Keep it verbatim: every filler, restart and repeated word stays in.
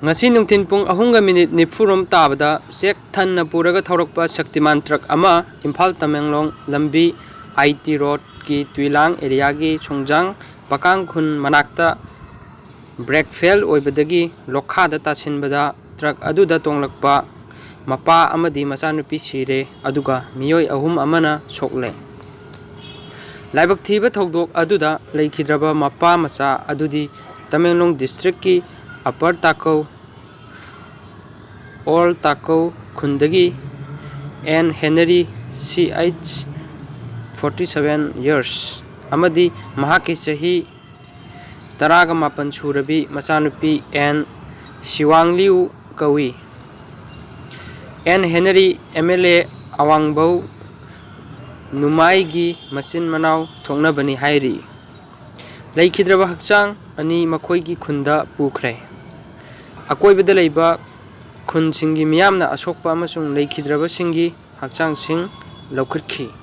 ꯉꯁꯤ ꯅꯨꯡꯊꯤꯜ ꯄꯨꯡ ꯑꯍꯨꯝꯒ ꯃꯤꯅꯤꯠ ꯅꯤꯐꯨꯔꯣꯝ ꯇꯥꯕꯗ ꯆꯦꯛ ꯊꯟꯅ ꯄꯨꯔꯒ ꯊꯧꯔꯛꯄ ꯁꯛꯇꯤꯃꯥꯟ ꯇ꯭ꯔꯛ ꯑꯃ ꯏꯝꯐꯥꯜ ꯇꯃꯦꯡꯂꯣꯡ ꯂꯝꯕꯤ, ꯑꯥꯏ ꯇꯤ ꯔꯣꯗꯀꯤ ꯇꯨꯏꯂꯥꯡ ꯑꯦꯔꯤꯌꯥꯒꯤ ꯁꯣꯡꯖꯥꯡ ꯄꯀꯥꯡ ꯈꯨꯟ ꯃꯅꯥꯛꯇ ꯕ꯭ꯔꯦꯛ ꯐꯦꯜ ꯑꯣꯏꯕꯗꯒꯤ ꯂꯣꯛꯈꯥꯗ ꯇꯥꯁꯤꯟꯕꯗ ꯇ꯭ꯔꯛ ꯑꯗꯨꯗ ꯇꯣꯡꯂꯛꯄ ꯃꯄꯥ ꯑꯃꯗꯤ ꯃꯆꯥꯅꯨꯄꯤ ꯁꯤꯔꯦ, ꯑꯗꯨꯒ ꯃꯤꯑꯣꯏ ꯑꯍꯨꯝ ꯑꯃꯅ ꯁꯣꯛꯂꯦ꯫ ꯂꯥꯏꯕꯛ ꯊꯤꯕ ꯊꯧꯗꯣꯛ ꯑꯗꯨꯗ ꯂꯩꯈꯤꯗ꯭ꯔꯕ ꯃꯄꯥ ꯃꯆꯥ ꯑꯗꯨꯗꯤ ꯇꯃꯦꯡꯂꯣꯡ ꯗꯤꯁꯇ꯭ꯔꯤꯛꯀꯤ ꯑꯄꯔ ꯇꯥꯀꯧ, ꯑꯣꯜ ꯇꯥꯀꯧ ꯈꯨꯟꯗꯒꯤ ꯑꯦꯟ ꯍꯦꯅꯔꯤ, ꯁꯤ ꯑꯩꯆ, forty seven years, ꯑꯃꯗꯤ ꯃꯍꯥꯛꯀꯤ ꯆꯍꯤ ꯇꯔꯥꯒ ꯃꯥꯄꯟ ꯁꯨꯔꯕꯤ ꯃꯆꯥꯅꯨꯄꯤ ꯑꯦꯟ ꯁꯤꯋꯥꯡꯂꯤꯎ ꯀꯧꯏ꯫ N Henry M L A ꯑꯋꯥꯡꯕꯧ ꯅꯨꯃꯥꯏꯒꯤ ꯃꯆꯤꯟ ꯃꯅꯥꯎ ꯊꯣꯛꯅꯕꯅꯤ ꯍꯥꯏꯔꯤ꯫ ꯂꯩꯈꯤꯗ꯭ꯔꯕ ꯍꯛꯆꯥꯡ ꯑꯅꯤ ꯃꯈꯣꯏꯒꯤ ꯈꯨꯟꯗ ꯄꯨꯈ꯭ꯔꯦ꯫ ꯑꯀꯣꯏꯕꯗ ꯂꯩꯕ ꯈꯨꯟꯁꯤꯡꯒꯤ ꯃꯤꯌꯥꯝꯅ ꯑꯁꯣꯛꯄ ꯑꯃꯁꯨꯡ ꯂꯩꯈꯤꯗ꯭ꯔꯕꯁꯤꯡꯒꯤ ꯍꯛꯆꯥꯡꯁꯤꯡ ꯂꯧꯈꯠꯈꯤ꯫